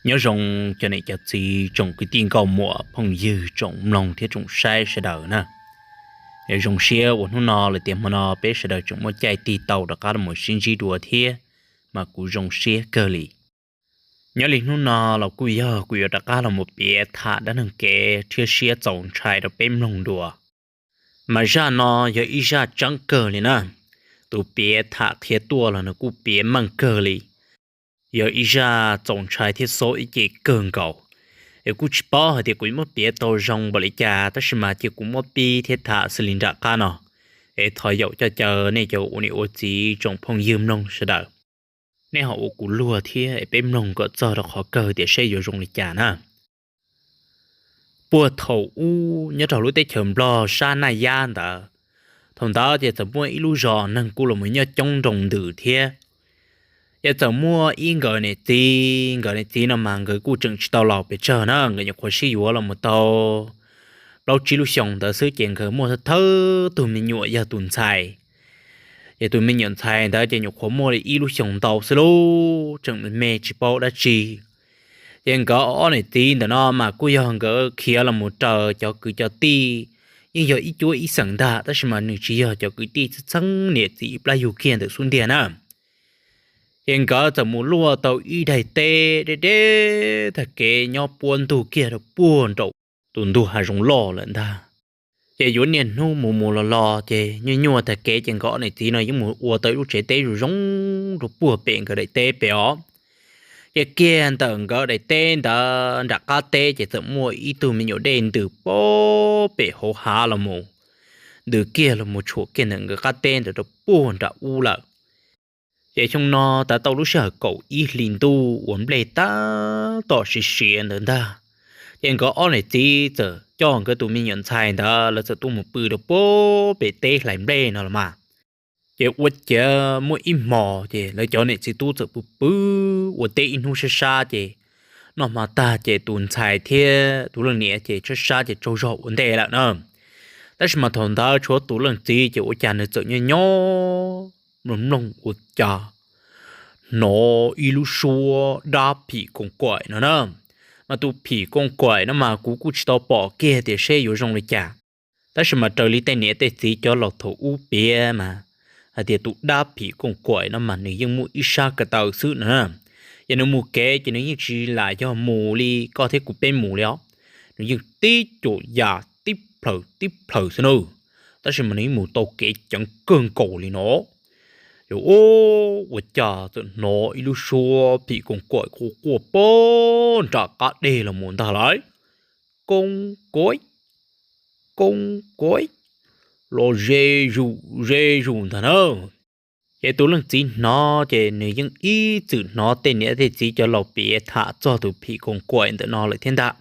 Nyob zoo cov niam cov txiv, tsoom kwv tij nkauj muam phooj ywg, tsoom mloog thiab tsoom saib sawv daws na. Zoo siab uas hnub no lawm tias hmo no peb sawv daws tseem muaj caij tig tau rov qab los sib ntsib dua thiab, mas kuv zoo siab kawg li. Nyob li hnub no los kuj yog kuv yuav rov qab los piav tham dab neeg kev thiab siab txaus ntshai rau peb mloog dua. Mas zaj no yog ib zaj tseeb kawg li na. Tus piav tham qhia tuaj los nws kuj piav meej kawg li. Yog ib zaj txaus ntshai thiab xob ib ce kawg nkaus. Es kuj tsis paub hais tias kuv yuav muab piav tau zoo npaum li cas, tab sis mas cia kuv muab pib thiab tham xws li nram qab no. Es thov yaum coj caw nej cov ua niam ua txiv, tsoom phooj ywg mloog sawv daws, nej ho ua kuv luag thiab es peb mloog kom txog rau qhov kawg tias seb yuav zoo li cas na. Puag thaum ub nyob rau lub teb chaws Nplog sab Naj Yab ntawd, thaum ntawd ces txawm muaj ib lub zos neeg kuj los nyob coob nroo ntws thiab. Ces txawm muaj ib nkawd niam txiv, nkawd niam txiv no mas nkawd kuj tseem tsis tau laus pes tsawg na, nkawd nyuam qhuav sib yuav los tau plaub tsib lub xyoos ntawd xwb, ces nkawd muaj thawj tug me nyuam yog tus ntxhais. Ces tus me nyuam ntxhais ntawd ces nyuam qhuav muaj li ib lub xyoos ntau xwb lauj, tseem me tsis paub dab tsi. Ces nkawd ob niam txiv ntawm no mas kuj yog nkawd khiav los mus raws cov kwv cov tij, yeej yog ib cuab ib xeem ntag, tab sis mas nws tsis yog cov kwv tij txheeb niam txiv ib plab yug kiag ntawm xub ntiag na. Ces nkawd txawm mus luaj tau ib daim teb deb deb tag kev nyob puab ntug kiag rau puag nraum tus ntug hav zoov loj lawm ntag. Ces yuav niaj hnub mus mus los los ces nyuaj nyuaj tag kev ces nkawd ob niam txiv no yeej mus ua tau ib lub tsev teb zoo zoo rau puag pem nkawd daim teb pem os. Ces kiag ntawm nkawd daim teb ntawd nram qab teb ces txawm muaj ib tug me nyuam dej ntws puag pem hauv hav los mus, ntws kiag los mus tshuam kiag ntawm nkawd qab teb ntawd rau puag nram ub lawm. Ces xyoo no tav tau lub sij hawm kaum ib hli ntuj uas nplej tab tom siav siav ntawd ntag, ces nkawd ob niam txiv txawm coj nkawd tus me nyuam ntxhais ntawd lawv txawm tuaj mus pw rau puag pem teb hlais nplej no los mas. Ces ua ciav muaj ib hmos ces lawv cov niam txiv tub txawm pw pw ua teb ib hnub sab sab ces noj hmo tag ces tus ntxhais thiab tus leej niam ces sab sab ces tsaug zog ua ntej lawm na. Tab sis mas thaum ntawd tshuav tus leej txiv ces ua cas nws txawm nyob nyob mloog mloog ua cas hnov ib lub suab dab phim koos kaim no na. Mas tus phim koos kaim no mas kuv kuj tsis tau pom kiag tias seb yuav zoo li cas. Tab sis mas raws li tej niam tej txiv cov laus thaum ub piav mas hais tias tus dab phim koos kaim no mas nws yeej muaj ib sab ko taw xwb no na. Ces nws mus kev ces nws yeej tsis lam yog mus li koj thiab kuv peb mus li os. Nws yeej tib cuam yam tib plhaws tib plhaws xwb na. Tab sis mas nws yeej mus tau kev ceev kawg nkaus li no. Ces ua cas txawm hnov ib lub suab phim koos kaim quaj quaj puag nram qab deg los mus ntag lauj. Koos kaim, koos kaim, los ze zus ze zus ntag na. Ces tus leej txiv hnov ces nws yeej ib txwm hnov tej niam tej txiv cov laus piav tham txog tus phim koos kaim ntawm no lawm thiab ntag,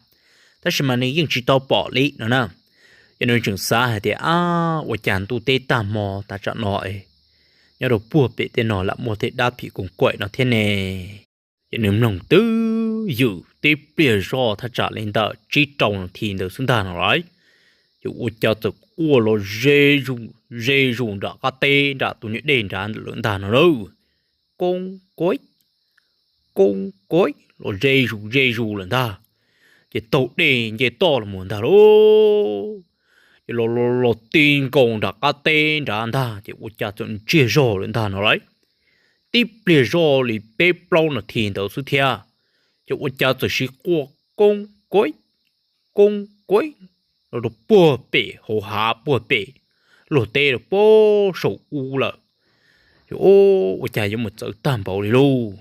tab sis mas nws yeej tsis tau pom li no na. Ces nws tseem xav hais tias, ab, ua cas ntuj teb tag hmo tav tsam no es nyob rau puag pem tej no lam muaj tej dab phim koos kaim no thiab ne? Ces nws mloog twb ywm tib pliag zoj thaj tsam li ntawm tsib rau nas this ntawd xwb ntag no lauj. Ces ua cas txawm quaj los ze zus ze zus nram qab teb nram tus niag dej nrad lawm ntag no lauj. Koos kaim, koos kaim, los ze zus ze zus lawm ntag. Ces taug dej nce toj los mus ntag lauj. Ces los los los ti nkaus nram qab teb nrad ntag ces ua cas txawm ntsiag zog lawm ntag no lauj. Tib pliag zoj li peb plaub nas this ntawd xwb thiab, ces ua cas txawm sib quaj koos kaim, koos kaim, los rau puag pem hauv hav puag pem luag teb rau puag saum ub lawm. Ces ua cas yuav mus txawv tag npaum li lauj.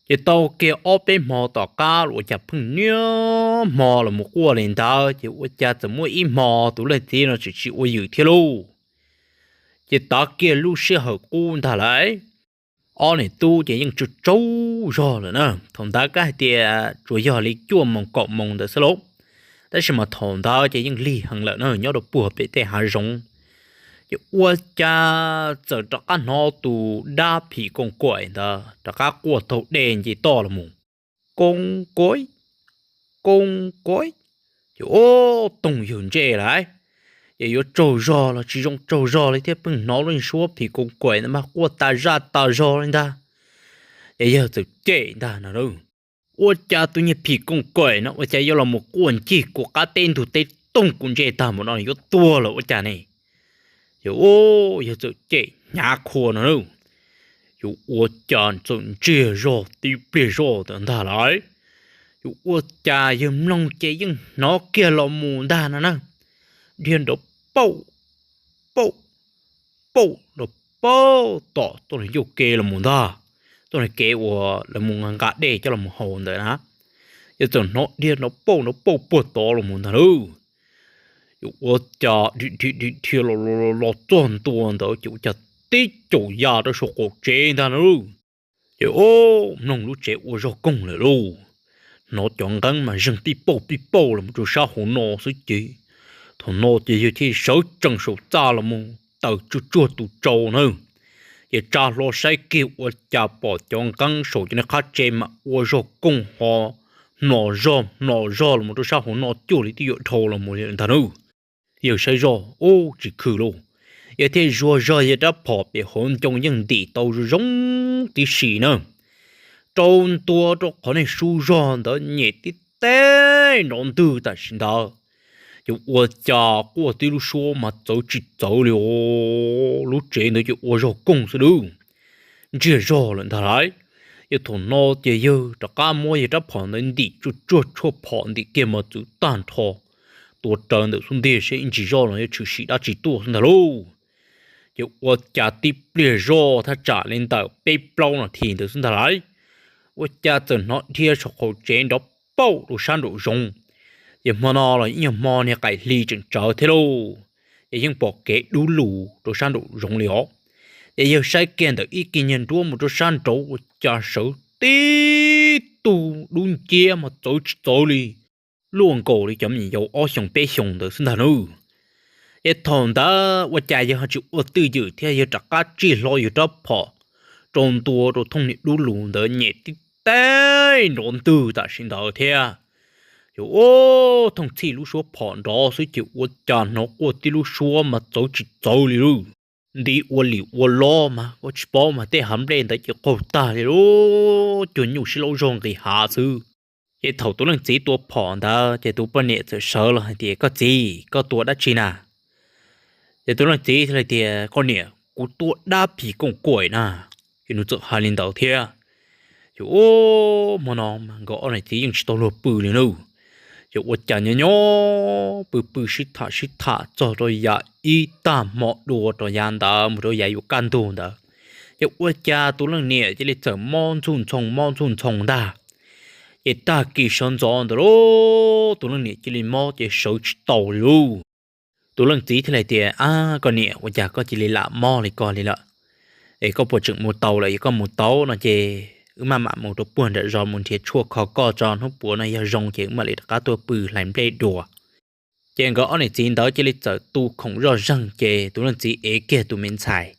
Ces tau kiag ob peb hmo tom qab los ua cas pheej niaj hmo los mus quaj li ntawd, ces ua cas txawm muaj ib hmo tus leej txiv no tseem tsis ua ywm thiab lauj. Ces tav kiag lub sij hawm qub ntag lauj, ob niam tub ces yeej tsaug tsaug zog lawm na. Thaum ntawd kab hais tias tsuas yog li cuaj moos kaum moos ntawd xwb lauj, tab sis mas thaum ntawd ces yeej lig heev lawm na, nyob rau puag pem tej hav zoov. Ces ua cas txawm rov qab hnov tus dab phim koos kaim ntawd rov qab quaj taug dej nce toj los mus, koos kaim, koos kaim. Ces ua toog ywg ntsej lauj, ces yuav tsaug zog los tsis zoo tsaug zog li thiab, pheej hnov lub suab phim koos kaim ntawd mas quaj tas zaj tas zog li ntag. Ces yawg txawm cem ntag no lauj. Ua cas tus niag phim koom kuam no ua cas yuav los mus quaj ncig kuv qab teb ntug teb toog kuv ntse tag npaum no, yuav tuag lawm ua cas ne? Ces yawg txawm cem hnyav qhua no na. Ces ua cas txawm ntsiag zog tib pliag zoj ntawd ntag lauj. Ces ua cas yawg mloog ces yeej hnov kiag los mus ntag no na, dhia nrov pauj, pauj, pauj nrov pauj tom txoj niag ncauj kev los mus ntag, txoj niag kev uas lawv mus nqa dej coj los mus haus ntawd na. Ces txawm hnov dhia nrov pauj nrov pauj puag tod los mus ntag lauj. Ces ua cas dhia dhia dhia los los txog ntua ntawd ces ua cas tib caum ya rau saum qaum tsev ntag lauj. Ces o, mloog lub tsev ua zog koog lawm lauj. Hnov cov nqeeb mas zeeg pij pauj pij pauj los mus rau sab hauv no xwb ces thaum no ces yawg thiaj sawv tsees saum txaj los mus taws tsuag tsuag tus tsau na. Ces tsa hlo saib kiag ua cas pom cov nqeeb saum cov niag qab tsev mas ua zog koog ho hno zog hno zog los mus rau sab hauv no cuag li twb yuav dhau los mus li ntag na. Yawg saib zoj ub tsis khw lauj, yawg thiaj zuag zog yawg rab phom pem hauv ncoo yeej ntim tau zoo zoo tib si na, rau ntua rau qhov niag sub zog ntawd nyem tib teg nrov ntwg tam sim ntawd. Ces ua cas quaj tib lub suab mas txawv tsis txawv li os, lub tsev ntawd ces ua zog koog xwb lauj, ntsiag zog lawm ntag lauj. Ces thaum no ces yawg rov qab muab yawg rab phom ntawd ntim tsuag tsuag tshuaj phom ntim kiag mos txwv tag nrho, tua rawv ntawm xub ntiag seb ib ntsis zoj no yuav tshwm sim dab tsi tuaj xwb ntag lauj. Ces ua cas tib pliag zoj thaj tsam li ntawm peb plaub nas this ntawd xwb ntag lauj, ua cas txawm hnov dhia saum qaum tsev nrov pauj rau sab nraum zoov. Ces hmo no los ib nyuag hmo niag qaim hli tseem tsawv thiab lauj, ces yeej pom kev dub lug rau sab nraum zoov li os. Ces yawg saib kiag ntawm ib kis niag nruab mus rau sab nraud ua cas sawv tib tug dub nciab mas txawv tsis txawv li, luaj nkaus li cov me nyuam yaus ob xyoos peb xyoos ntawd xwb ntag nawb. Ces thaum ntawd ua cas yawg ho tsis ua twj ywm thiab yawg rov qab tsij hlo yawg rab phom rau ntua rau thooj niag dub lug ntawd nyem tib teg nrov ntwg tam sim ntawd thiab. Ces ua thooj txhij lub suab phom nrov xwb ces ua cas hnov quaj tib lub suab mas txawv tsis txawv li lauj. Nti ua lim ua lob mas koj tsis paub mas tej hav nplej ntawd ces qaug tag li lauj, cuag nyuj sib laub zog nqis hav xwb. Ces thaum tus leej txiv tua phom ntawd ces tus poj niam txawm sawv los hais tias, Koj txiv, koj tua dab tsi na? Ces tus leej txiv thiaj li tias, Koj niam, kuv tua dab phim kooj kuam na. Ces nws txawm hais li ntawd thiab. Ces ub, hmo no nkawd ob niam txiv yeej tsis tau luag pw li nawb. Ces ua cas nyob nyob pw pw sib tham sib tham txog rau yav ib tag hmo dua rau yav ntawd mus rau yav yuav kaj ntug ntawd, ces ua cas tus leej niam cia li txawm mob ntxuj ntxhoo mob ntxuj ntxhoo ntag. Ces tag kis sawv ntxov ntawd lauj, tus leej niam cia li mob ces sawv tsis tau li lauj. Tus leej txiv thiaj li tias, Ab, koj niam, ua cas koj cia li lam mob li ko li lawm? Es koj puas tseem mus tau lawm? Yog koj mus tau no ces wb maj mam mus rau puag nram zos mus nrhiav tshuaj kho koj tso, hnub puav no yog zoo ces wb mam li rov qab tuaj pw hlais nplej dua. Ces nkawd ob niam txiv ntawd cia li txawm tu khoom zoj zeeg ces tus leej txiv ev kiag tus me ntxhais.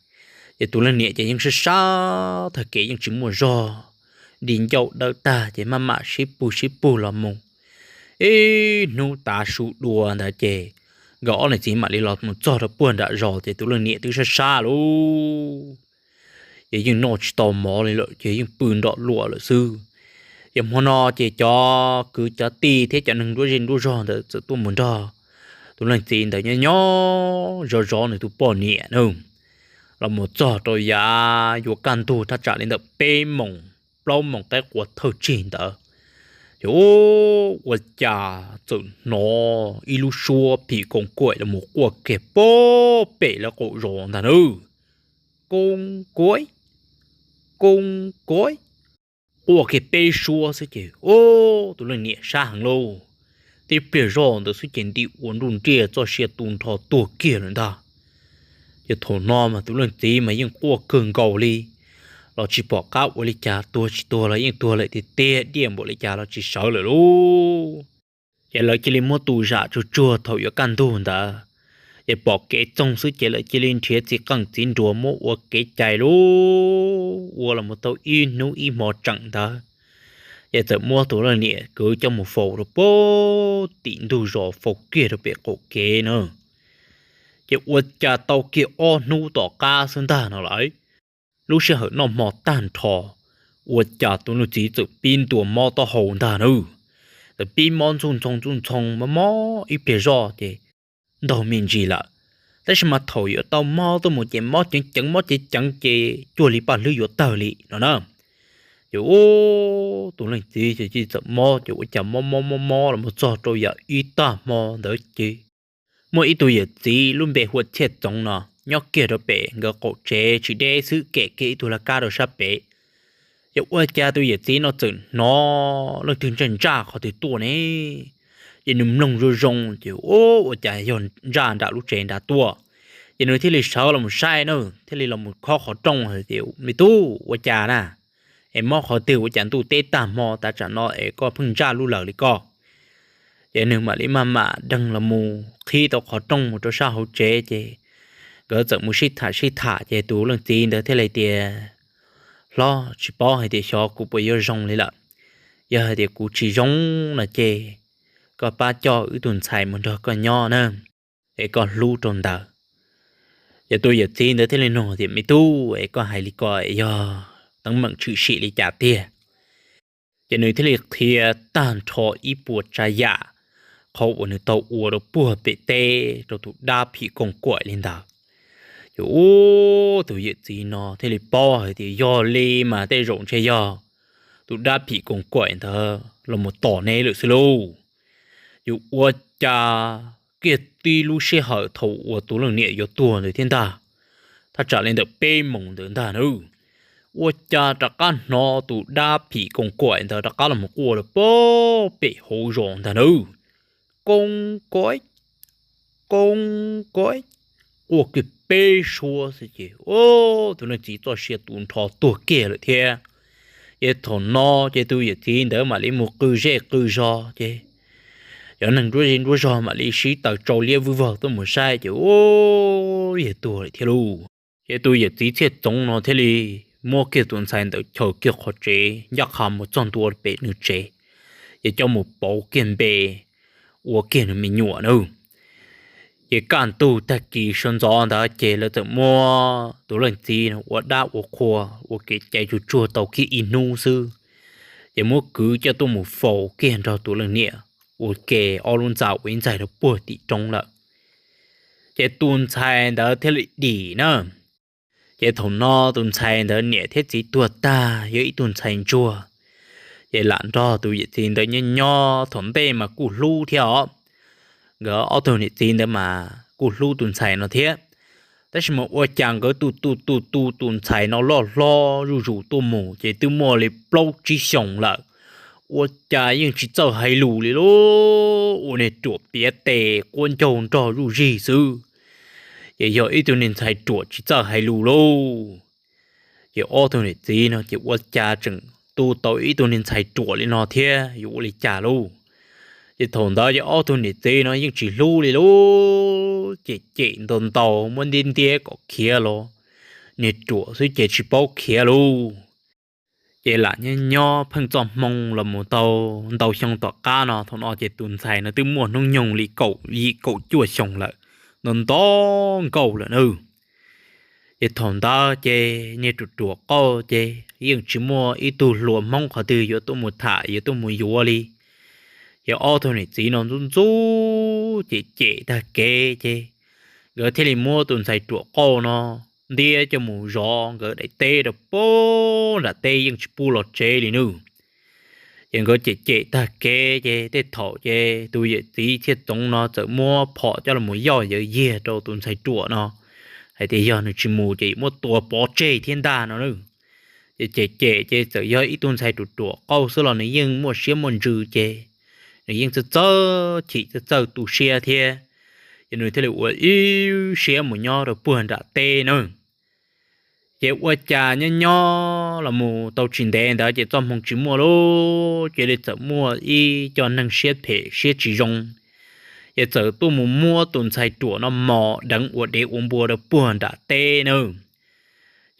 Ces tus leej niam ces yeej sab sab tag kev yeej tsis muaj zog, di ncauj dawb tag ces maj mam sib pug sib pug los mus. Ib hnub tav su dua ntawd ces nkawd ob niam txiv mam li los mus txog rau puag nram zos ces tus leej niam twb sab sab lauj. Ces yeej noj tsis tau mov li lawm ces yeej pw nrom luam lawm xwb. Ces hmo no ces cov kwv cov tij thiab cov neeg nruab zej nruab zog ntawd txawm tuaj mus nrog tus leej txiv ntawd nyob nyob zov zov nws tus poj niam na. Los mus txog rau yav yuav kaj ntug thaj tsam li ntawm peb moos plaub moos qaib qua thawj tsig ntawd, ces ua cas txawm hnov ib lub suab phim koos kaim los mus quaj kiag pem lawv qaum zos ntag na. Koos kaim, koos kaim, quaj kiag peb suab xwb ces tus leej niam sab heev lauj. Tib pliag zoj ntawd xwb ces nti ua nruj nriaj txoj sia tu nrho tuag kiag lawm ntag. Ces thaum no mas tus leej txiv mas yeej quaj kawg nkaus li, los tsis pom qab ua li cas, tuag tsis tuag los yeej tuag lawm tiag tiag, diaj npaum li cas los tsis sawv lawm lauj. Ces lawv cia li muab tu zam tsuag tsuag thaum yuav kaj ntug ntawd, ces pom kev txoog xwb ces lawv cia li nrhiav txiv qeej txiv nruas muab ua kev cai lauj. Ua los mus tau ib hnub ib hmo tseem ntawd, ces txawm muab tus leej niam kwv coj mus faus rau puag tim ntug zos, faus kiag rau pem qaum kev na. Ces ua cas tau kiag ob hnub tom qab xwb ntag no lawm, lub sij hawm noj hmo tag nrho, ua cas tus leej txiv txawm pib ntua mob taub hau ntag na. Txawm pib mob ntxuj ntxoo ntxuj ntxoo mob mob ib pliag zoj ces ntaug me ntsis lawm, tab sis mas thaum yuav tau mob tuaj mus ces mob ceev ceev mob ceev ceev ces cuag li paj hlwb yuav tawg li no na. Ces ua tus leej txiv ces txawm mob ces ua cas mob mob mob mob los mus txog rau yam ib tag hmo ntawd ces muaj ib tug yawm txiv lub npe hu ua Txhiaj Txoov no nyob kiag rau pem nkawd qaum tsev tsis deb xwb, kem kiag ib tug laj kab rau sab pem. Ces ua cas tus yawm txiv no txawm hnov leej twg ntsaj ntsaj qhov twg tuaj ne. Ces nws mloog zoo zoo ces ua cas yog ntsaj nram lub tsev nrad tuaj. Ces nws thiaj li sawv los mus saib na, thiaj li los mus khob qhov rooj hais tias, Me tub, ua cas na? Es mob qhov twg ua cas ntuj teb tag hmo tav tsam no es koj pheej ntsaj lub lawm li koj? Ces nws mam li maj mam deeg los mus qhib tau qhov rooj mus rau sab hauv tsev ces nkawd txawm mus sib tham sib tham ces tus leej txiv ntawd thiaj li tias, Hlob, tsis paub hais tias xyov kuv puas yuav zoo li lawm. Yog hais tias kuv tsis zoo no ces koj pab coj wb tus ntxhais mus nrog koj nyob na, es koj hlub rau ntawd. Ces tus yawm txiv ntawd thiaj li nug tias, Me tub, es koj hais li ko yog teeb meem tshwm sim li cas tiag? Ces nws thiaj li qhia tag nrho ib puas tsav yam qhov uas nws tau ua rau puag pem teb rau tus dab phim koos kuam li ntawd. Ces ua tus yawm txiv no thiaj li paub hais tias yog li mas tej zaum ntshe yog tus dab phim koos kuam ntawd los mus tom neb lawm xwb lauj. Ces ua cas kiag tib lub sij hawm thaum uas tus leej niam yuav tuag ntawd thiab ntag, thaj tsam li ntawm peb moos ntawd ntag na, ua cas rov qab hnov tus dab phim koos kuam ntawd rov qab los mus quaj rau puag pem hauv zos ntag na. Koos kuam, koos kuam, quaj kiag peb suab xwb ces ua tus leej txiv txoj sia tu nrho tuag kiag lawm thiab. Ces thaum no ces tus yawm txiv ntawd mam li mus qw zej qw zos ces cov neeg nruab zej nruab zog mam li sib taws tsau liab vwj vog tuaj mus saib ces ua yawg tuag lawm thiab lauj. Ces tus yawm txiv Txhiaj Txoov no thiaj li muab kiag tus ntxhais ntawd chaws kiag qhov tsev ncaj qha mus txog ntua pem nws tsev, ces coj mus pauv kiag npe ua kiag nws me nyuam na. Ces kaj ntug tag kis sawv ntxov ntawd ces lawv txawm muab tus leej txiv no ua dab ua qhua ua kev cai tsuag tsuag tau kiag ib hnub xwb, ces muab kwv coj tuaj mus faus kiag nrog tus leej niam ua ke, ob lub ntxa ua ib ntxaig rau puag tim roob lawm. Ces tus ntxhais ntawd thiaj li dim na. Ces thaum no tus ntxhais ntawd niam thiab txiv tuag tag, yog ib tug ntxhais ntsuag, ces lam nrog tus yawm txiv ntawd nyob nyob, thaum ntej mas kuj hlub thiab os. Nkawd ob tug niam txiv ntawd mas kuj hlub tus ntxhais no thiab. Tab sis mas ua cas nkawd tu tu tu tu tus ntxhais no loj hlob zuj zus tuaj mus ces twb muaj li plaub tsib xyoos lawm, ua cas yeej tsis txawj hais lus li lauj. Ua niag ruam piav tes quab ncaug nrog zuj zig xwb, ces yog ib tug niag ntxhais ruam tsis txawj hais lus lauj. Ces ob tug niam txiv no ces ua cas tseem tu tau ib tug niag ntxhais ruam li no thiab yuav ua li cas lauj. Ces thaum ntawd ces ob tug niam txiv no yeej tsis hlub li lauj, cem cem ntaus ntaus muab ntiab ntiab kom khiav los, niag ruam xwb ces tsis paub khiav lauj. Ces lam nyob nyob pheej txoj hmoo los mus tau ntau xyoo tom qab no, thaum no ces tus ntxhais no twb muaj hnub nyoog li kaum yim kaum cuaj xyoo lawm, nto nto nkauj lawm na. Ces thaum ntawd ces niag ruam ruam qauj ces yeej tsis muaj ib tug hluas Hmoob qhov twg yuav tuaj mus tham yuav tuaj mus yuav li. Ces ob tug niam txiv no ntxub ntxub cem cem tag kev ces nkawd thiaj li muab tus ntxhais ruam qauj no ntiab coj mus zov nkawd daim teb rau puag nram teb yeej tsis pub los tsev li nawb. Ces nkawd cem cem tag kev ces tej thaum ces tus yawm txiv Txhiaj Txoov no txawm muab phom coj los yoj yawv yiag rau tus ntxhais ruam no hais tias yog nws tsis mus ces muab tua pov tseg thiab ntag no nawb. Ces cem cem ces txawm yog ib tug ntxhais ruam ruam qauj xwb los nws yeej muaj siab muaj ntsws ces nws yeej txawj txawj chim txawj txawj tu siab thiab, ces nws thiaj li ua ib siab mus nyob rau puag nram teb na. Ces ua cas nyob nyob los mus tau tsis ntev ntawd ces txoj hmoo tsis muaj lauj, cia li txawm muaj ib co neeg siab phem siab tsis zoo, ces txawm tuaj mus muab tus ntxhais ruam no mos deev ua dev ua npua rau puag nram teb na.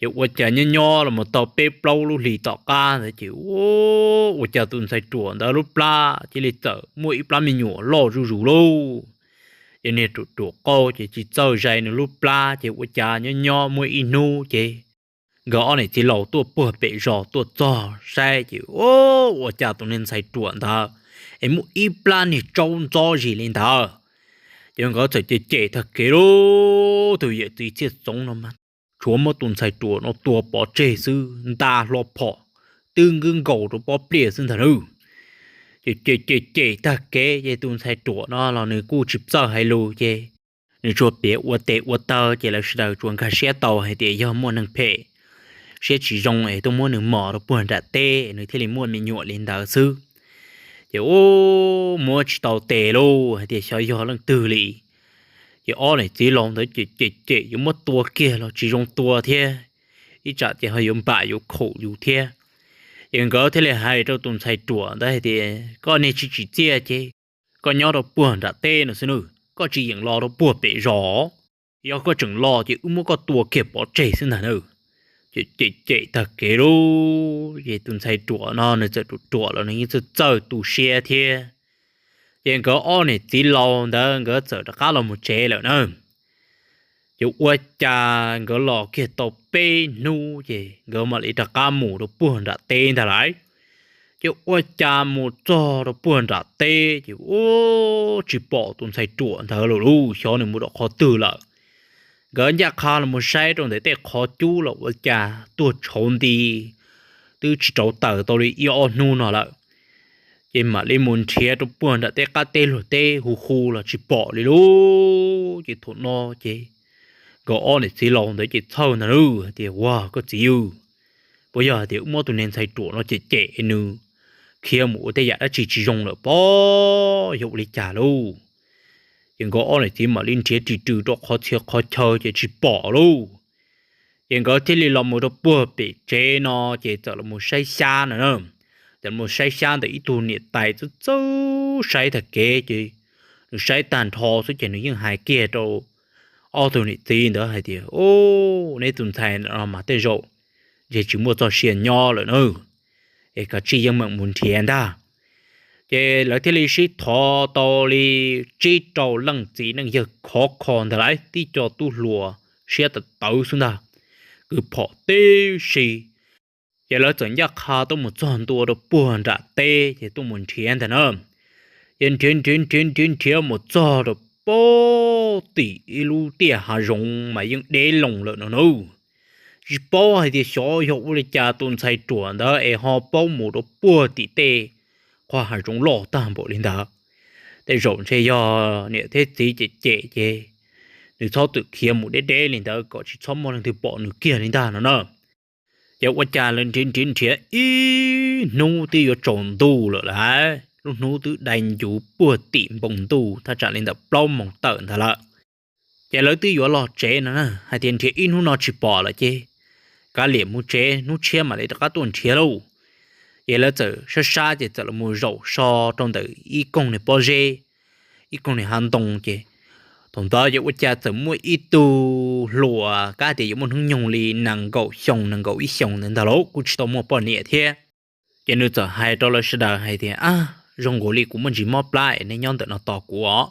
Ces ua cas nyob nyob los mus tau peb plaub lub hlis tom qab ntawd ces ua cas tus ntxhais ruam ntawd lub plab cia li txawm muaj ib plab me nyuam loj zuj zus lauj. Ces niag ruam ruam qauj ces tsis txawj zais nws lub plab ces ua cas nyob nyob muaj ib hnub ces nkawd ob niam txiv laus tuaj puag pem zos tuaj txog saib ces, ua cas tus niag ntxhais ruam ntawd es muaj ib plab niag tsaub ntxob zis li ntawd. Ces nkawd txawm cem cem tag kev lub, tus yawm txiv txhiaj txoov no mas tshuav muab tus ntxhais ruam no tua pov tseg xwb, nta hlo phom twb nkaus rau pob pliaj xwb ntag nawb. Ces cem cem cem tag kev ces tus ntxhais ruam no los nws kuj tsis txawj hais lus ces nws tsuas piav ua tes ua taw ces lawv sawv daws tsuas nkag siab tau hais tias yog muaj neeg phem siab tsis zoo es tuaj muab nws mos rau puag nram teb nws thiaj li muaj me nyuam li ntawd xwb. Ces ua muab tsis tau tes lauj, hais tias xyov yog leej twg li. Ces ob niam txiv laus ntawd cem cem cem yuav muab tua kiag los tsis zoo tua thiab, ib tsam ces ho yuav npam yuav khaum yus thiab. Ces nkawd thiaj li hais rau tus ntxhais ruam ntawd hais tias, koj niag tsis tsim txiaj ces koj nyob rau puag nram teb no xwb nawb, koj tsis yeem los rau puag pem zos. Yog koj tseem los ces wb muab koj tua kiag pov tseg xwb ntag nawb. Ces cem cem tag kev lub, ces tus ntxhais ruam no nws txawm ruam ruam los nws yeej txawj txawj tu siab thiab. Ces nkawd ob niam txiv laus ntawd nkawd txawm rov qab los mus tsev lawm na. Ces ua cas nkawd los kiag tau peb hnub ces nkawd mam li rov qab mus rau puag nram teb ntag lauj. Ces ua cas mus txog rau puag nram teb ces ua tsis pom tus ntxhais ruam ntawd lawm lauj, xyov nws mus rau qhov twg lawm. Nkawd ncaj qha los mus saib rau ntawm tej qhov cub los ua cas tuag tshauv nti, twb tsis rauv taws tau li ib ob hnub no lawm. Ces mam li mus nrhiav rau puag nram tej qab teb luag teb hu hu los tsis pom li lauj. Ces thaum no ces nkawd ob niam txiv laus ntawd ces txhawj ntag lauj, hais tias, ua koj txiv, puas yog hais tias wb muab tus niag ntxhais ruam no cem cem nws khiav mus ua tej yam dab tsi tsis zoo lawm pob, yog ua li cas lauj? Ces nkawd ob niam txiv mam li nrhiav ris rws rau qhov txhia qhov chaw ces tsis pom lauj. Ces nkawd thiaj li los mus rau puag pem tsev no ces txawm los mus saib xyab no na. Txawm los mus saib xyab ntawm ib tug niam tais txawj txawj saib tag kev ces nws saib tag nrho xwb ces nws yeej hais kiag rau ob tug niam txiv ntawd hais tias, neb tus ntxhais no mas tej zaum ntshe tsis muaj txoj sia nyob lawm na, es kav tsij yeej meem mus nrhiav ntag. Ces lawv thiaj li sib thov tau li tsib rau leej txiv neej yawg khov kho ntag lauj, tib co tub hluas siab tawv tawv xwb ntag, kwv phom tib si. Ces lawv txawm ncaj qha tuaj mus txog ntua rau puag nram teb ces tuaj mus nrhiav ntag na. Ces nrhiav nrhiav nrhiav nrhiav nrhiav mus txog rau puag tim ib lub tiaj hav zoov mas yeej deb loo lawm no na. Tsis paub hais tias xyov yog ua li cas tus ntxhais ruam ntawd es ho paub mus rau puag tim tej qhov hav zoov loj tag npaum li ntawd. Tej zaum ntshe yog niam thiab txiv cem cem ces nws txhob txwm khiav mus deb deb li ntawd kom tsis txhob muaj leej twg pom nws kiag li ntag no na. Ces ua cas lawv nrhiav nrhiav nrhiav ib hnub twb yuav tsaus ntuj lawm lauj, lub hnub twb dai ncuv puag tim npoo ntuj thaj tsam li ntawm plaub moos tawm ntag lawm. Ces lawv twb yuav los tsev no na, hais tias nrhiav ib hnub no tsis pom lawm ces kav liam mus tsev, hnub tshiab mam li rov qab tuaj nrhiav lauj. Ces lawv txawm sab sab ces txawm los mus zaum so rau ntawm ib koog niag pob zeb, ib koog niag hav ntoo ces thaum ntawd ces ua cas txawm muaj ib tug hluas kab tias yuav muaj hnub nyoog li nees nkaum xyoo nees nkaum ib xyoos ntawd ntag lauj, kuj tsis tau muaj poj niam thiab. Ces nws txawm hais rau lawv sawv daws hais tias, ab, zoo nkaus li kuv muaj ntsis mob plab es nej nyob ntawm no tos kuv os,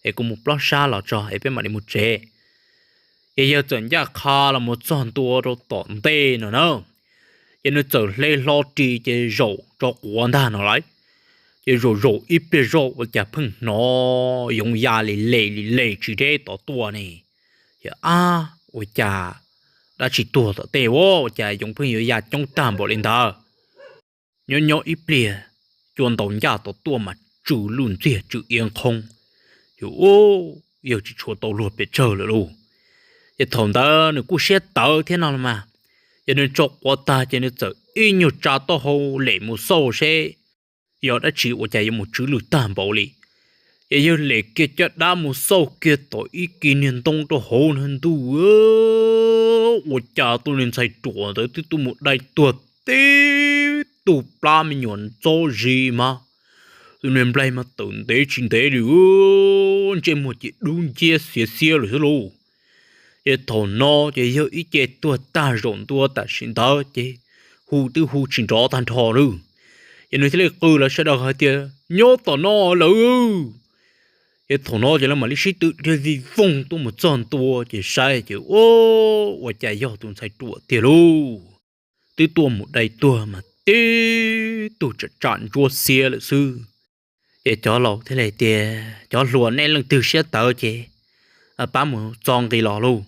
es kuv mus plob sab los tso es peb mam li mus tsev. Ces yawg txawm ncaj qha los mus txog ntua rau tom ntej no na. Ces nws txawm hle hlo ris ces zaum tso quav ntag no lauj. Ces zaum zaum ib pliag zoj ua cas pheej hnov yoov ya li le li le tsis deb tod tuaj ne. Ces ab, ua cas dab tsi tuag tom tej ua, ua cas yoov pheej yuav ya coob tag npaum li ntawd. Nyob nyob ib pliag, cua ntaus ncaj tod tuaj mas tsw lwj ntxiag tsw iab nqhoob. Ces ub, yawg tsis tshua tau luag pes tsawg lawm lauj. Ces thaum ntawd nws kuj siab tawv thiab no los mas, ces nws tso quav tag ces nws txawm ib nyuag tsa taub hau lem mus xauj seb yog dab tsi ua cas yuav mus tsw lwj tag npaum li. Ces yawg lem kiag caj dab mus xauj kiag tom ib kis niag ntoo rau hauv na, ntuj, ua cas tus niag ntxhais ruam ntawd twb tuaj mus dai tuag tib tug plab me nyuam ntxob zis mas, tus niag nplaig mas tawm ntev tsis ntev li, ntsej muag ces dub nciab xiav xiab lawm xwb lauj. Ces thaum no ces yawg ib ce tuag tag zaum ntua tam sim ntawd ces hu twb hu tsis nrov tag nrho lawm. Ces nws thiaj li qw lawv sawv daws hais tias, nyob tom no lawm. Ces thaum no ces lawv mam li sib tw dhia vij voog tuaj mus txog ntua ces saib ces ua, ua cas yog tus ntxhais ruam tiag lauj. Twb tuaj mus dai tuag mas tib tug tsam tsam ntsuab xiab lawm xwb. Ces cov laus thiaj li tias, cov hluas nej leej twg siab tawv ces pab mus txo nqis los lauj.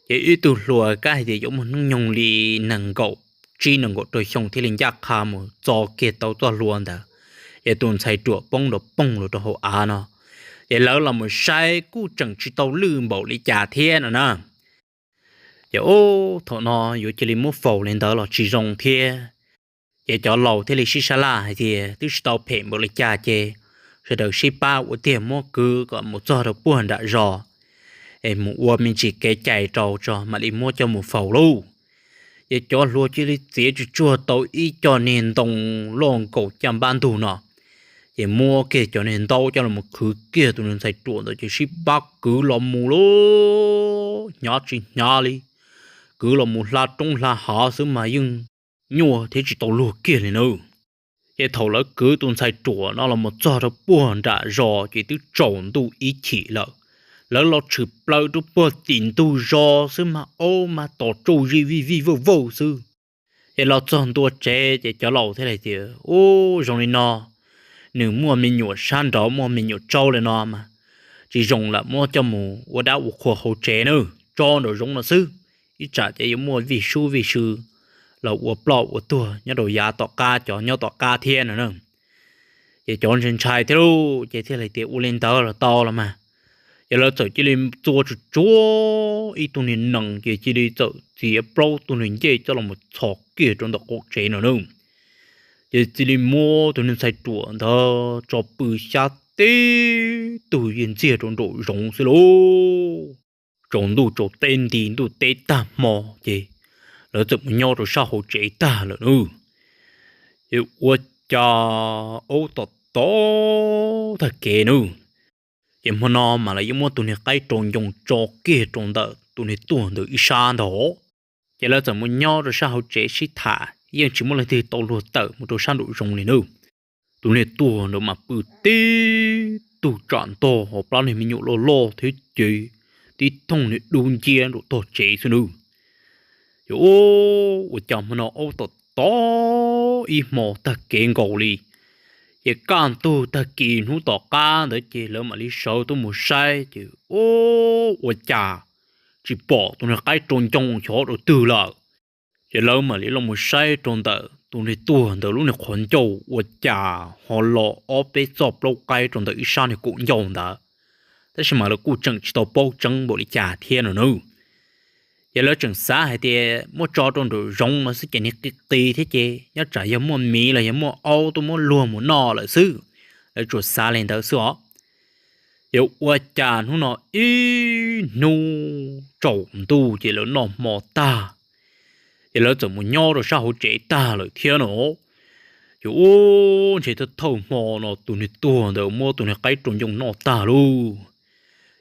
Ces ib tug hluas kab hais tias yuav muaj hnub nyoog li nees nkaum tsib nees nkaum rau xyoo thiaj li ncaj qha mus txo kiag tau txoj hlua ntawd. Ces tus ntxhais ruam poob nrov poog los rau hauv av no. Ces lawv los mus saib kuj tseem tsis tau lwj npaum li cas thiab no na. Ces ub, thaum no yuav cia li muab faus li ntawd los tsis zoo thiab. Ces cov laus thiaj li sib sab laj hais tias twb tsis tau phem npaum li cas ces sawv daws sib pab ua tiag muab kwv kom mus txog rau puag nram zos, es mus ua me ntsis kev cai rau tso mam li muab coj mus faus lauj. Ces cov hluas cia li txiav tsuj tsuag tau ib co niag ntoo loj nkaus caj npab ntug no, ces muab kiag cov niag ntaub coj los qhwv kiag tus ntxhais ruam ntawd ces sib pab kwv los mus lauj, hnyav tsis hnyav li, kwv los mus hla roob hla hav xwb mas yeej nyuaj thiab tsis tau luag kiag li nawb. Ces thaum lawv kwv tus ntxhais ruam no los mus txog rau puag nram zos ces twb tsaus ntuj ib chim lawm. Lawv los tshwm plaws rau puag tim ntug zos xwb mas aub mas tom tsauj zig vij vij vauj vauj xwb. Ces los txog ntua tsev ces cov laus thiaj li tias, ub, zoo li no, nws muaj me nyuam sab nraud muaj me nyuam tsaub li no mas tsis zoo lawm, muab coj mus ua dab ua qhua hauv tsev nawb, tso nraum zoov no xwb. Ib tsam ces yuav muaj vij sub vij sw los ua ploj ua tuag nyob rau yav tom qab cov nyob tom qab thiab no na. Ces cov ntshai ntshai thiab lauj, ces thiaj li tias ua li ntawd los tau los mas. Ces lawv txawm cia li txua tsuj tsuag ib tug niag nees ces cia li txawm txiav plaub tug niag ncej coj los txhos kiag rau ntawm qaum tsev no na. Ces cia li muab tus niag ntxhais ruam ntawd tso pw xyab tib tug yig ntxiag rau nraum zoov xwb lauj. Tsaus ntuj tsaus teb nti ntuj teb tag hmo ces lawv txawm mus nyob rau sab hauv tsev tag lawm nawb. Ces ua cas aub tom tom tag kev nawb. Ces hmo no mas lawv yeej muab tus niag qaib rau ncoo tso kiag rau ntawm tus niag tuag ntawd ib sab ntag. Ces lawv txawm mus nyob rau sab hauv tsev sib tham, yeej tsis muaj leej twg tau luag tawm mus rau sab nraum zoov li nawb. Tus niag tuag ntawd mas pw tib tug tsam ntog hauv plab niag me nyuam loj loj thiab ces tib thooj niag dub nciab nraum tog tsev xwb nawb. Ces ua cas hmo no aub tom tom ib hmo tag kev nkaus li. Ces kaj ntug tag kis hnub tom qab ntawd ces lawv mam li sawv tuaj mus saib ces ua cas tsis pom tus niag qaib rau ncoo xyov rau twg lawm. Ces lawv mam li los mus saib rau ntawm tus niag tuag ntawd lub niag qhov ncauj ua cas ho los ob peb txoj plaub qaib rau ntawm ib sab niag kaum ncauj ntawd. Tab sis mas lawv kuj tseem tsis tau paub tseeb npaum li cas thiab no nawb. Ces lawv tseem xav hais tias muab tso rau nraum zoov no xwb ces niag qis qis thiab ces nyob tsam yog muaj miv los yog muaj aub tuaj muab luag mus noj lawm xwb. Lawv tsuas xav li ntawd xwb os. Ces ua cas hnub no ib hnub tsaus ntuj ces lawv noj hmo tag, ces lawv txawm mus nyob rau sab hauv tsev tag lawm thiab no. Ces ua ntshe thawj thawj hmo no tus niag tuag ntawd muab tus niag qaib rau ncoo noj tag lauj.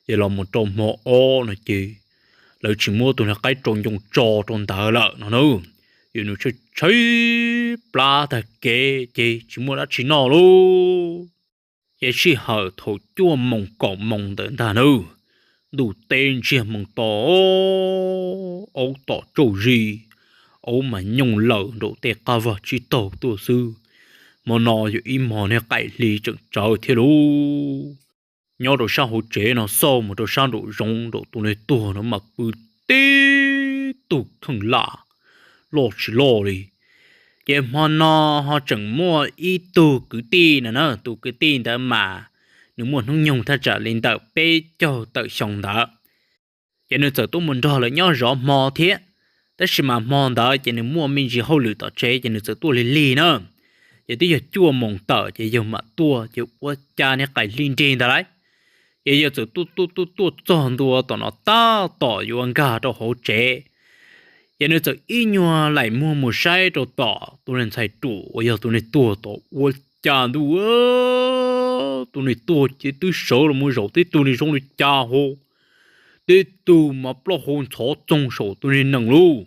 Ces los mus rau hmo ob no ces lawv tsis muab tus niag qaib rau ncoo tso rau ntawd lawm no na. Ces nws tshaib tshaib plab tag kev ces tsis muaj dab tsi noj lauj. Ces sij hawm thaum cuaj moos kaum moos ntawd ntag nawb, ntuj teb ntsiag moos to, aub tom tsauj zig, aub mas nyooj lawm nraum tej qab vag tsib taug tuaj xwb. Hmo no yog ib hmo niag qaim hli tseem tsawv thiab lauj. Nyob rau sab hauv tsev no xauj mus rau sab nraum zoov nraum tus niag tuag no mas pw tib tug kheej lam loj tsis loj li. Ces hmo no ho tseem muaj ib tug kwv tij no na, tus kwv tij ntawd mas nws muaj hnub nyoog thaj tsam li ntawm peb caug tawm xyoo ntawd. Ces nws txawm tuaj mus nrog lawv nyob zov hmo thiab, tab sis mas hmo ntawd ces nws muaj me ntsis hauj lwm tom tsev ces nws txawm tuaj lig lig na. Ces twb yog cuaj moos tawm ces yawg mam tuaj ces ua cas niag qaim hli nrig ntag lauj. Ces yawg txawm tuaj tuaj tuaj tuaj txog ntua tom no tab tom yuav nkag rau hauv tsev. Ces nws txawm ib nyuag laim muag mus saib rau tom tus niag ntxhais ruam uas yog tus niag tuag tom, ua cas ntuj, tus niag tuag ces twb sawv los mus zaum tib tug niag zoo li cas ho, tib tug mas plaub hau ntxhov txoog saum tus niag nees lauj.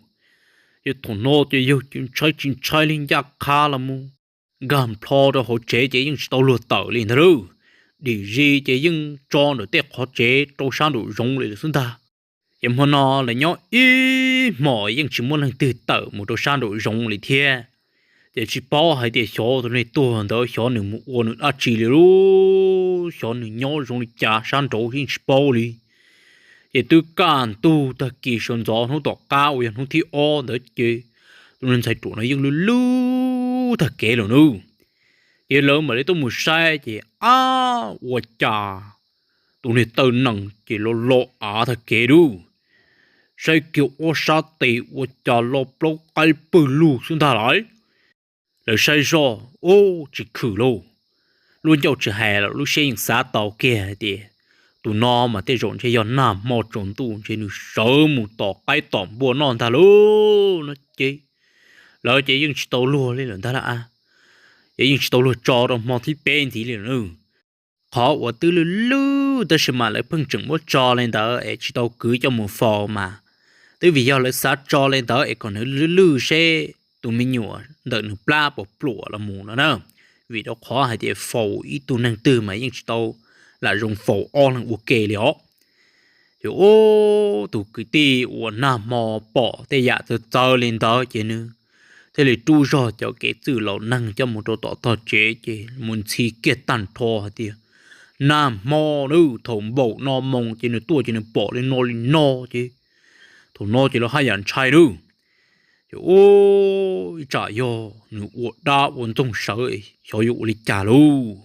Ces thaum no ces yawg ntshai tsis ntshai li ncaj qha los mus nkag nplho rau hauv tsev ces yeej tsis tau luag tawm li ntag lauj. dim zis ces yeej tso ntawm tej qhov tsev rau sab nraum zoov li lawm xwb ntag. Ces hmo no lawv nyob ib hmos yeej tsis muaj leej twg tawm mus rau sab nraum zoov li thiab. Ces tsis paub hais tias xyov tus neeg tuag ntawd xyov nws mus ua nws dab tsi li lub, xyov nws nyob zoo li cas sab nraud yeej tsis paub li. Ces twb kaj ntug tag kis sawv ntxov hnub tom qab uas yog hnub thib ob ntawd ces tus neeg ntxhais ruam no yeej lwj lwj tag kev lawm nawb. Ces lawv mam li tuaj mus saib ces ab, ua cas tus niag taw nees ces los los av tag kev lawm. Saib kiag ob sab tes ua cas los plaub qaib pwg lug xwb ntag lawm. Lawv saib zoj ub tsis khwm lauj, lub ncauj tsis hais los lub siab yeej xav tau kiag hais tias tus no mas tej zaum ntshe yog nag hmo tsaus ntuj ntshe nws sawv mus tom qaib tom npua noj ntag lauj no ces lawv ces yeej tsis tau luag li lawm ntag lauj. Ces yeej tsis tau luag tso rau hmo thib peb ntxiv li lawm. Qhov uas twb lwj lwj tab sis mas lawv pheej tseem muab tso li ntawd es tsis tau kwv coj mus faus mas twb vim yog lawv xav tso li ntawd es kom nws lwj lwj seb tus me nyuam ntawm nws plab puas pluam los mus no na. Vim rau qhov hais tias faus ib tug neeg twg mas yeej tsis tau lam zoo faus ob leeg ua ke li os. Ces ub, tus kwv tij uas nag hmo pom tej yam txawv txawv li ntawd ces nws thiaj li rub zog cov kev txwj laus neeg coj mus rau tom tog tsev ces mus ntxhi kiag tag nrho hais tias nag hmo na thaum npaum no moo ces nws tuaj ces nws pom li no li no ces thaum no ces lawv haj yam ntshai lawm. Ces ub, ib tsam yog nws ua dab ua ntxoog sawv xyov yuav ua li cas lauj.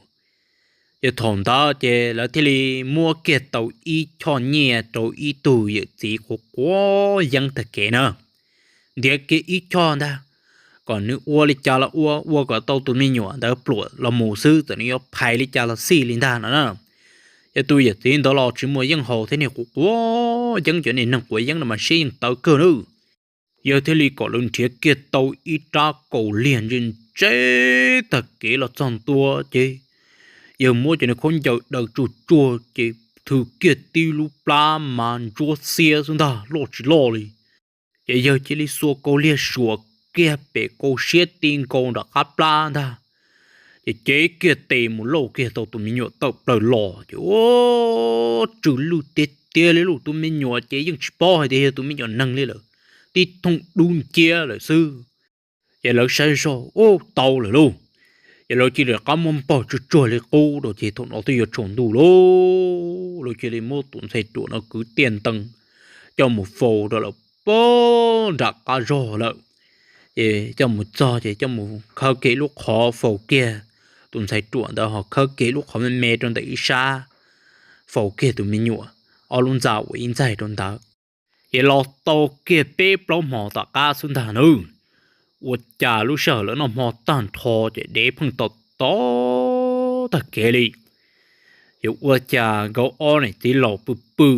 Ces thaum ntawd ces lawv thiaj li muab kiag tau ib choj nyiaj rau ib tug yawm txiv quav quav yeeb tag kev na, ntiav kiag ib choj ntag, kom nws ua li cas los ua, ua kom tau tus me nyuam ntawd pluam los mus xwb, txawm nws yuav phais li cas los xij li ntag no na. Ces tus yawm txiv ntawd los tsis muaj yeej haus thiab, niag quav quav yeeb, cov niag neeg quav yeeb no mas siab yeej tawv kawg nawb. Yawg thiaj li kom lawv nrhiav kiag tau ib rab kaus liag ntse ntse tag kev los txog ntua ces yawg muab cov niag khaub ncaws daws tsuag tsuag ces thws kiag tib lub plab mas ntsuab xiab xwb ntag, loj tsis loj li. Ces yawg cia li xuas kaus liag suam kiag pem kaus siab ti nkaus nram qab plab ntag, ces cev kiag tes mus lauj kiag tau tus me nyuam tawm plaws los ces ua tsw lwj tiag tiag li lauj. Tus me nyuam ces yeej tsis paub hais tias yog tus me nyuam neeg li lawm, tib thooj dub nciab lawm xwb. Ces lawv saib zog ub tau lawm lauj, ces lawv cia li rov qab muab npog tsuag tsuag li qub rau ces thaum no twb yuav tsaus ntuj lauj, lawv cia li muab tus ntxhais ruam no kwv tiaj ntees coj mus faus rau lawm puag nram qab zog lawm. Ces coj mus txog ces coj mus khawb kiag lub qhov faus kiag tus ntxhais ruam ntawd, ho khawb kiag lub qhov me me rau ntawm ib sab, faus kiag tus me nyuam, ob lub ntxa ua ib ntxaig rau ntawd. Ces los tau kiag peb plaub hmos tom qab xwb ntag nawb, ua cas lub sij hawm lawv noj hmo tag nrho ces dev pheej tom tom tag kev li. Ces ua cas nkawd ob niam txiv laus pw pw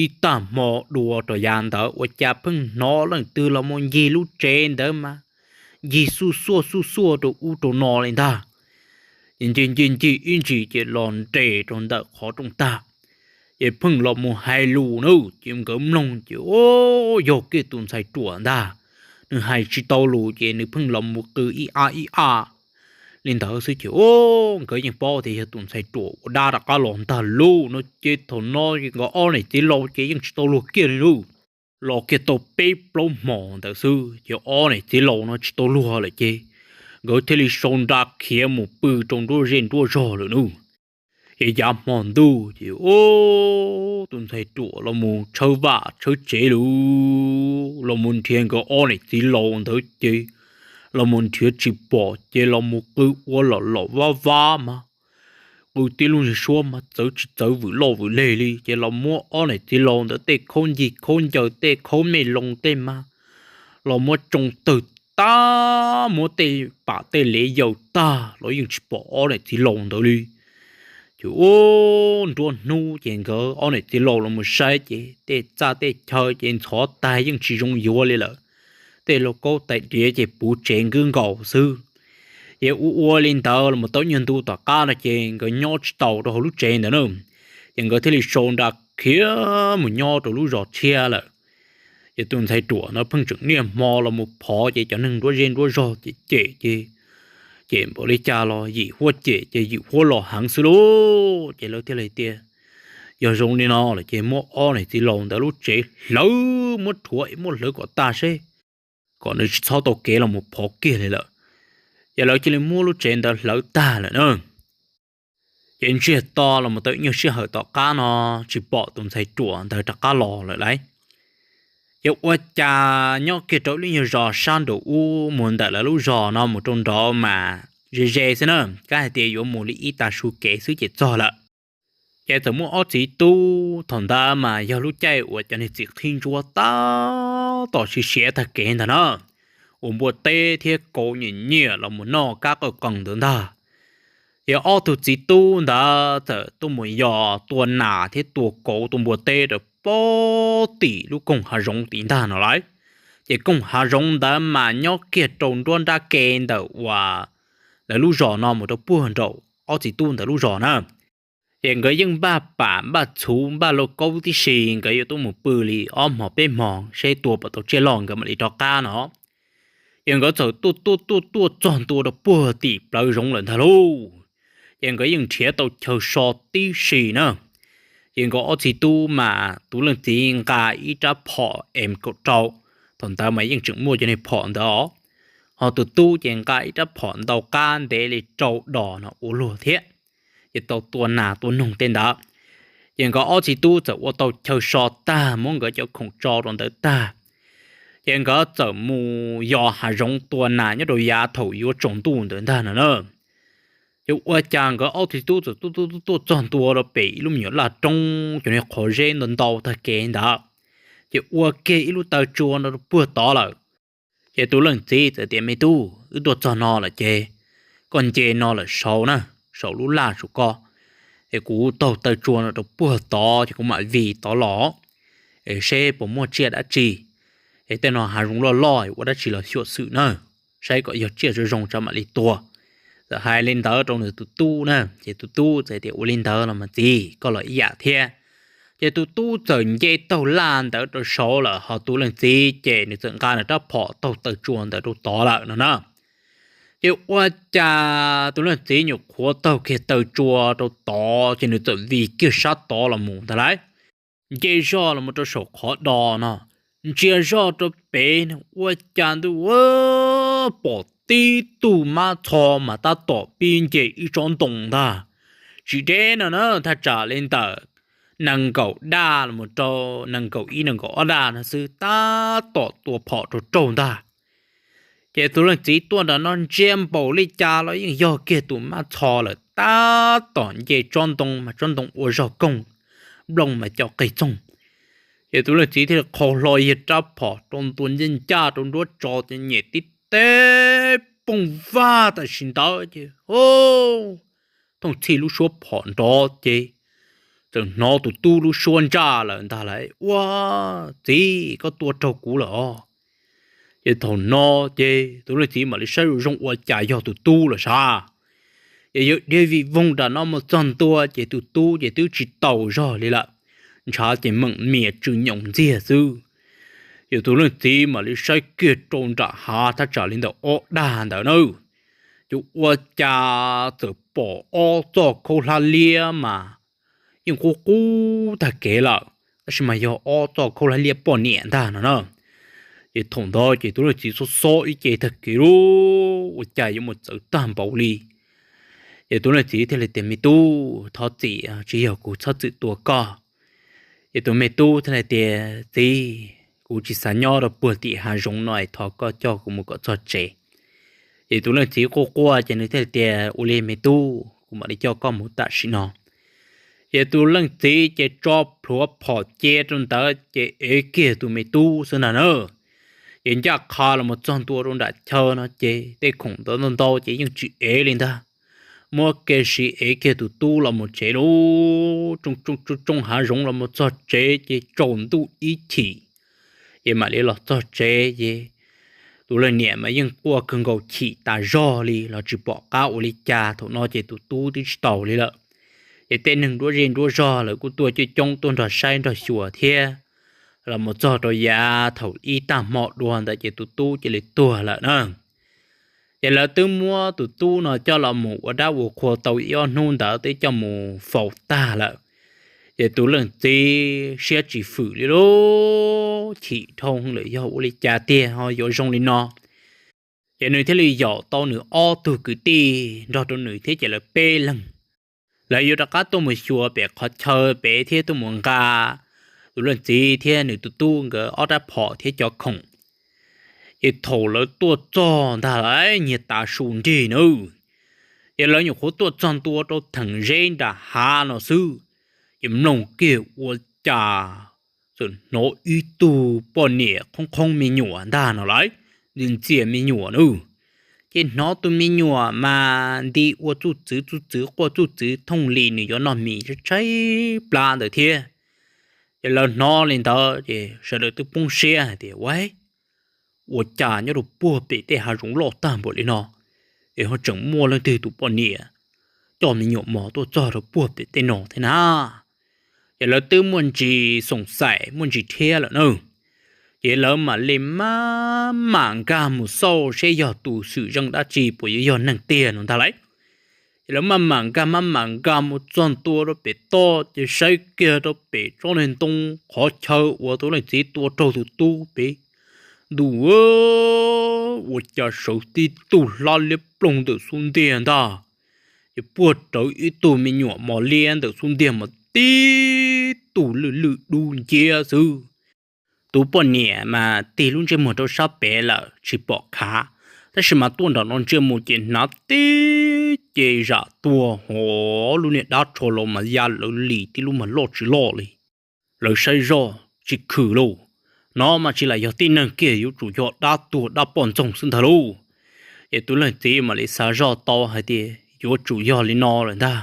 ib tag hmo dua rau yav ntawd ua cas pheej hnov leej twg los mus ncig lub tsev ntawd mas ncig xuj xuaj xuj xuaj rau ub rau no li ntag. Ces ncig ncig ncig ib ntsis ces los nres rau ntawm qhov rooj tag, ces pheej los mus hais lus na, ces nkawd mloog ces o, yog kiag tus ntxhais ruam ntag, nws hais tsis tau lus ces nws pheej los mus qw ib a ib a li ntawd xwb ces o, nkawd yeej paub tias yog tus ntxhais ruam ua dab rov qab los ntag lauj no ces thaum no nkawd ob niam txiv laus ces yeej tsis tau luag kiag li lauj. Los kiag tau peb plaub hmos ntawd xwb ces ob niam txiv laus no tsis tau luag lawm ces nkawd thiaj li sau nra khiav mus pw rau nruab zej nruab zog lawm nawb. Ces yav hmo ntuj ces o, tus ntxhais ruam los mus tshawb vaj tshawb tsev lawm, los mus nrhiav nkawd ob niam txiv laus ntawd ces los mus nrhiav tsis pom ces los mus qw ua lom lom vab vab mas qw tib lub niag suab mas txawv tsis txawv vwm loj vwm leg li ces los muab ob niam txiv laus ntawd tej khaub ncig khaub ncaws tej khaub me loo tej mas los muab tsoo tawg tag, muab tej pam tej lev yaws tag los yeej tsis pom ob niam txiv laus ntawd li. Ces ub, nruab hnub ces nkawd ob niam txiv laus los mus saib ces tej txaj tej chaw ces ntxhov tag yeej tsis zoo yuav li lawm. Tej lauj kaub tais diav ces puv tsev nkwb nkaus xwb. Ces ua ua li ntawd los mus tau nyuag ntu tom qab no ces nkawd nyob tsis tau rau hauv lub tsev ntawd na, ces nkawd thiaj li sau nra khiav mus nyob rau lub zos tshiab lawm. Ces tus ntxhais ruam no pheej tseem niaj hmo los mus phov ces cov neeg nruab zej nruab zog ces cem ces cem npaum li cas los yim huab cem ces yim huab los heev xwb lauj. Ces lawv thiaj li tias, yog zoo li no lawm ces muab ob niam txiv laus ntawd lub tsev hlawv, muab rhuav muab hlawv kom tag seb, kom nws tsis txhob tau kev los mus phov kiag li lawm. Ces lawv cia li muab lub tsev ntawd hlawv tag lawm na. Ces ntsiag to los mus tau ib nyuag sij hawm tom qab no tsis pom tus ntxhais ruam ntawd rov qab los lawm lauj. Ces ua cas nyob kiag rau lub nyuag zos sab nraum ub mus ntawm lawv lub zos no mus rau nraud mas ze ze xwb na, kab hais tias yuav mus li ib tag su kev xwb ces txog lawm. Ces txawm muaj ob txiv tub, thaum ntawd mas yog lub caij uas cov niag txiv qhib ntsuab tab tom siav siav tag kev ntag na, ua npua teb thiab kauv nyiam nyiam los mus noj kab qawj qees ntawd ntag. Ces ob tug txiv tub ntawd txawm tuaj mus yos tua nas thiab tua kauv tua npua teb rau pem tim lub koog hav zoov tid ntag no lauj. Ces koog hav zoov ntawd mas nyob kiag rau nruab nrab ke ntawm uas lawv lub zos no mus rau puag nraum ob txiv tub ntawd lub zos na. Ces nkawd yeej npaj pam npaj txhuv npaj lauj kaub tib si, nkawd yuav tuaj mus pw li ob hmos peb hmos seb tua puas tau tsiaj loj nkawd mam li rov qab no. Ces nkawd txawm tuaj tuaj tuaj tuaj txog ntua rau puag tim plawv zoov lawm ntag lauj. Ces nkawd yeej nrhiav tau chaw so tib si na. Ces nkawd ob txiv tub mas tus leej txiv nqa ib rab phom M kaum rau, thaum ntawd mas yeej tseem muaj cov niag phom ntawd os, ho tus tub ces nqa ib rab phom ntau qab ntev li rau dos no ua luag thiab, ces tau tua nas tua noog tej ntawd. Ces nkawd ob txiv tub txawm ua tau chaw so tag, muab nkawd cov khoom tso rau ntawd tag, ces nkawd txawm mus yos hav zoov tua nas nyob rau yav thaum yuav tsaus ntuj ntawd ntag no na. Ces ua cas nkawd ob txiv tub txawm tuaj tuaj tuaj txog ntua rau pem ib lub me nyuam laj roob cov niag qhov zeb ntau ntau tag kev ntawd, ces ua kiag ib lub taw tsua no rau puag tod lawm. Ces tus leej txiv txawm tias, me tub, wb tuaj txog no lawm ces koj nce no lawm saud na, saum lub laj saum ko, es kuv taug taw tsua no rau puag tod ces kuv mam vij tod los, es seb puas muaj tsiaj dab tsi, es tej no hav zoov loj loj ua dab tsi los xyuam xim na, saib kom yog tsiaj zoo zoo tso mam li tua. Txawm hais li ntawd rau nws tus tub na, ces tus tub txawm tias, ua li ntawd los mas txiv, koj los ib yam thiab. Ces tus tub txawm nce taug laj ntawd rau saud lawm, ho tus leej txiv ces nws txawm nqa nws rab phom taug taw tsua ntawd rau tod lawm no na. Ces ua cas tus leej txiv nyuam qhuav taug kiag taw tsua rau tod ces nws txawm vij kiag sab tod los mus ntag lauj. Nce zoj los mus rau saum qhov do no, ntsia zoj rau pem no ua cas ntuj, pom tib tug mab txho mas tab tom pib nce ib tsob ntoo ntag. Tsis deb no na, thaj tsam li ntawm nees nkaum daj los rau nees nkaum ib nees nkaum ob daj no xwb, tab tom tua phom rau raug ntag. Ces tus leej txiv tuaj nram no ntsia npaum li cas los yeej yog kiag tus mab txho lawm, tab tom nce tsob ntoo mas tsob ntoo ua zog koog, nplooj mas co qig txoog. Ces tus leej txiv thiaj li qhau hlo yawg rab phom rau ntua ncaj ncaj rau nruab tso ces nyem tib teg poog vag tam sim ntawd ces, o, thooj txhij lub suab phom nrov ces txawm hnov tus tub lub suab ntsaj lawm ntag lauj, ua, txiv, koj tua raug kuv lawm os. Ces thaum no ces tus leej txiv mam li saib zoo zoo ua cas yog tus tub lawm sav. Ces yawg dhia vij voog nram no mus txog ntua ces tus tub ces twb tsis taus zog li lawm, ntshav ces meem mias tsw nyoos ntxiag xwb. Ces tus leej txiv mam li saib kiag rau nram hav thaj tsam li ntawm ob daj ntawd na, ces ua cas txawm pom ob txoj khaub hlab liab mas yeej qub qub tag kev lawm, tab sis mas yog ob txoj khaub hlab liab poj niam ntag no na. Ces thaum ntawd ces tus leej txiv xob xob ib ce tag kev lauj, ua cas yuav mus txawv tag npaum li. Ces tus leej txiv thiaj li tias, me tub, thov txim, tsis yog kuv txhob txwm tua koj. Ces tus me tub thiaj li tias, txiv, kuv tsis xav nyob rau puag tim hav zoov no es thov koj coj kuv mus kom txog tsev. Ces tus leej txiv quaj quaj ces nws thiaj li tias, ua li me tub, kuv mam li coj koj mus tam sim no. Ces tus leej txiv ces tso plhuav phom cia rau ntawd ces ev kiag tus me tub xwb ntag na. Ces ncaj qha los mus txog ntua rau nram chaw no ces tej khoom ntawd ntau ntau ces yeej tsis ev li ntag. Muab kev siv ev kiag tus tub los mus tsev lauj. Tsoo tsoo tsoo hav zoov los mus txog tsev ces tsaus ntuj ib chim, ces mam li los txog tsev ces tus leej niam mas yeej quaj kawg nkaus chim tas zog li los tsis pom qab ua li cas. Thaum no ces tus tub twb tsis taus li lawm. Ces tej neeg nruab zej nruab zog lawv kuj tuaj coob coob tuaj nrog saib nrog xyuas thiab. Los mus txog rau yav thaum ib tag hmo dua ntawd ces tus tub cia li tuag lawm na. Ces lawv twb muab tus tub no coj los mus ua dab ua qhua tau ib ob hnub ntawd twb coj mus faus tag lawm. Ces tus leej txiv siab tsis fwm li lub chim dhau lawm yog ua li cas tiag ho yuav zoo li no. Ces nws thiaj li yaum tau nws ob tug kwv tij nrog rau nws thiab ces lawv peb leeg, lawv yuav rov qab tuaj mus xyuas pem qhov chaw pem thiab tuaj mus nqa tus leej txiv thiab nws tus tub nkawd ob rab phom thiab cov khoom. Ces thaum lawv tuaj txog ntag lawm nyias tav su nrig nawb, ces lawv nyuam qhuav tuaj txog ntua rau theem zeb nram hav no xwb, ces mloog kiag ua cas txawm hnov ib tug poj niam qhoob qhoob me nyuam ntag no lawm, ntxias me nyuam nawb. Ces hnov tus me nyuam mas nti ua txuj txwv txuj txwv quaj txuj txwv thooj li nws yuav noj mis tshaib plab ntawd thiab. Ces lawv hnov li ntawd ces sawv daws twb poob siab hais tias, Ua, ua cas nyob rau puag pem tej hav zoov loj tag npaum li no es ho tseem muaj leej twg tus poj niam coj me nyuam mos tuaj txog rau puag pem tej no thiab na? Ces lawv twb muaj ntsis xoom xaim muaj ntsis thiab lawm na. Ces lawv mam li maj mam nkag mus xauj seb yog tus xwm zeej dab tsi puas yuav yog neeg tiag no ntag lauj. Ces lawv maj mam nkag maj mam nkag mus txog ntua rau pem toj ces saib kiag rau pem tsob ntoo qhov chaw uas tus leej txiv tua raug tus tub pem ntuj, ua cas sawv tib tug hlab liab ploog ntawm xub ntiag ntag. Ces puag rawv ib tug me nyuam mos liab ntawm xub ntiag mas tib tug lwj lwj dub nciab xwb. Tus poj niam mas tig lub ntsej muag rau sab pem lawm tsis pom khav, tab sis mas tuaj nram no ntsej muag ces hnav tib ce zam tuag hov lub niag dab tsho los mas ya lawv li tib lub mas loj tsis loj li. Lawv saib zoj tsis khwm lauj, no mas tsis lam yog tib neeg kiag yuav tsum yog dab tuag dab poj ntxoog xwb ntag lauj. Ces tus leej txiv mam li xav zoj tau hais tias yuav tsum yog li no lawm ntag.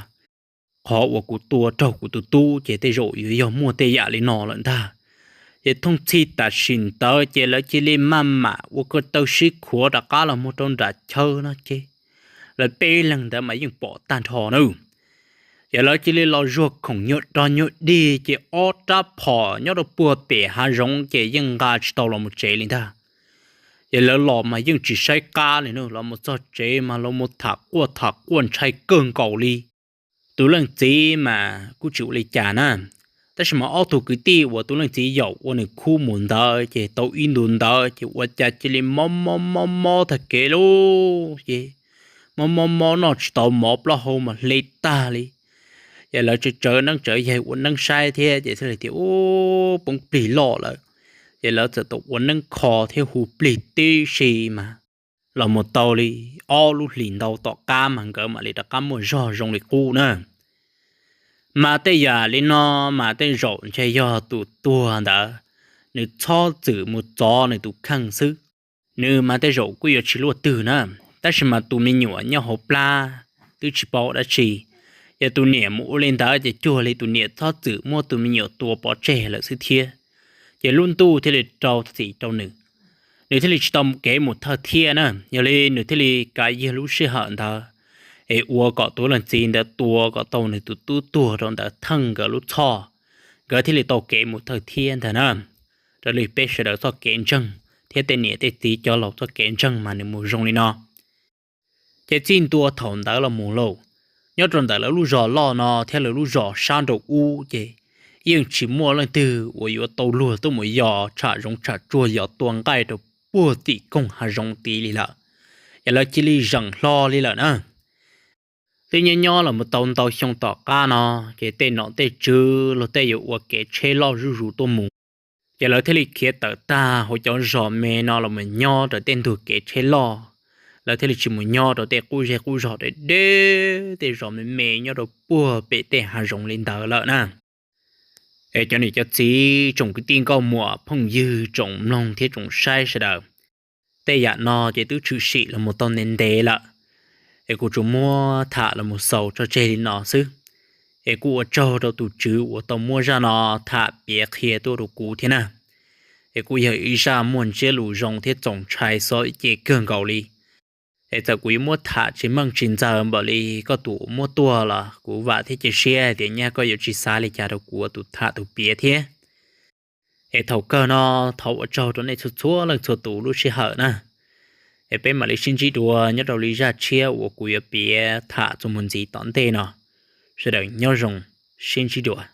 Qhov uas kuv tua raug kuv tus tub ces tej zaum yuav yog muaj tej yam li no lawm ntag. Ces thooj txhij tam sim ntawd ces lawv cia li maj mam ua ko taw sib khuav rov qab los mus rau nram chaw no ces lawv peb leeg ntawd mas yeej pom tag nrho na. Ces lawv cia li los zuag khoom nyuag rog nyuag dig ces ob rab phom nyob rau puag pem hav zoov ces yeej nqa tsis tau los mus tsev li ntag. Ces lawv los mas yeej tsis saib qab li na, los mus txog tsev mas los mus tham quaj tham quaj ntshai kawg nkaus li. Tus leej txiv mas kuj tsis ua li cas na, tab sis mas ob tug kwv tij uas tus leej txiv yaum ua nws khub mus ntawd ces tau ib ntus ntawd ces ua cas cia li mob mob mob mob tag kev lauj. Ces mob mob mob noj tsis tau mov plaub hau mas hle tag li. Ces lawv tsawv tsawv neeb tsawv yaig ua neeb saib thiab ces thiaj li tias, Ub, poob plig loj lawm. Ces lawv txawm tau ua neeb kho thiab hu plig tib si mas los mus tau li ob lub hlis ntau tom qab mas nkawd mam li rov qab muaj zog zoo li qub na. Mas tej yam li no mas tej zaum ntshe yog tus tuag ntawd nws txhob txwm mus txov nws tus kheej xwb. Nws mas tej zaum kuj yuav tsis luaj twg na, tab sis mas tus me nyuam nyob hauv plab twb tsis paub dab tsi. Yog tus niam mus ua li ntawd ces cuag li tus niam txhob txwm muab tus me nyuam tua pov tseg lawm xwb thiab. Ces lub ntuj thiaj li rau txim rau nws, nws thiaj li tsis tau kev mus thawj thiab na. Yog li nws thiaj li kav yag lub sij hawm ntawd es ua kom tus leej txiv ntawd tua kom tau nws tus tub tuag rau ntawm theej nkawd lub txhoj, nkawd thiaj li tau kev mus thawj thiab ntag na. Raws li peb sawv daws txoj kev ntseeg thiab tej niam tej txiv cov laus txoj kev ntseeg mas nws mus zoo li no. Ces txij ntua thaum ntawd los mus lauj, nyob rau ntawm lawv lub zos loj no thiab lawv lub zos sab nraum ub ces yeej tsis muaj leej twg uas yuav tau luag tuaj mus yos tsham zoov tsham tsuag yos tua nqaij rau puag tim koog hav zoov tid li lawm. Ces lawv cia li zeem hlo li lawm na. Twb nyob nyob los mus tau ntau xyoo tom qab no, ces tej nom tej tswv luag tej yuav ua kev tsheb loj zuj zus tuaj mus. Ces lawv thiaj li khiav tawm tag hauv cov zos me no los mus nyob rau tej ntug kev tsheb loj. Lawv thiaj li tsis mus nyob rau tej qub zej qub zog deb deb, tej zos me me nyob rau puag pem tej hav zoov li ntawd lawm na. Es cov niam cov txiv, tsoom kwv tij nkauj muam phooj ywg, tsoom mloog thiab tsoom saib sawv daws, tej yam no ces twb tshwm sim los mus tau ntev ntev lawm, es kuv tsuas muab tham los mus xaus tso tseg li no xwb. Es kuj ua tsaug rau tus tswv uas tau muab zaj no tham piav qhia tuaj rau kuv thiab na. Es kuj yog ib zaj muaj ntsiab lus zoo thiab txaus ntshai xob ib ce kawg nkaus li. Es txawm kuv yuav muab tham tsis meej tsis ntxaws npaum li koj tus muab tuaj los kuv vam thiab cia siab hais tias nyaj koj yuav tsis xav li cas rau kuv ua tus tham tus piav thiab. Es thaum kawg no, thov ua tsaug rau nej txhua txhua leej txhua tus lub sij hawm na. Es peb mam li sib ntsib dua nyob rau li zaj tshiab uas kuv yuav piav tham txuas mus ntxiv tom ntej no. Sawv daws nyob zoo, sib ntsib dua.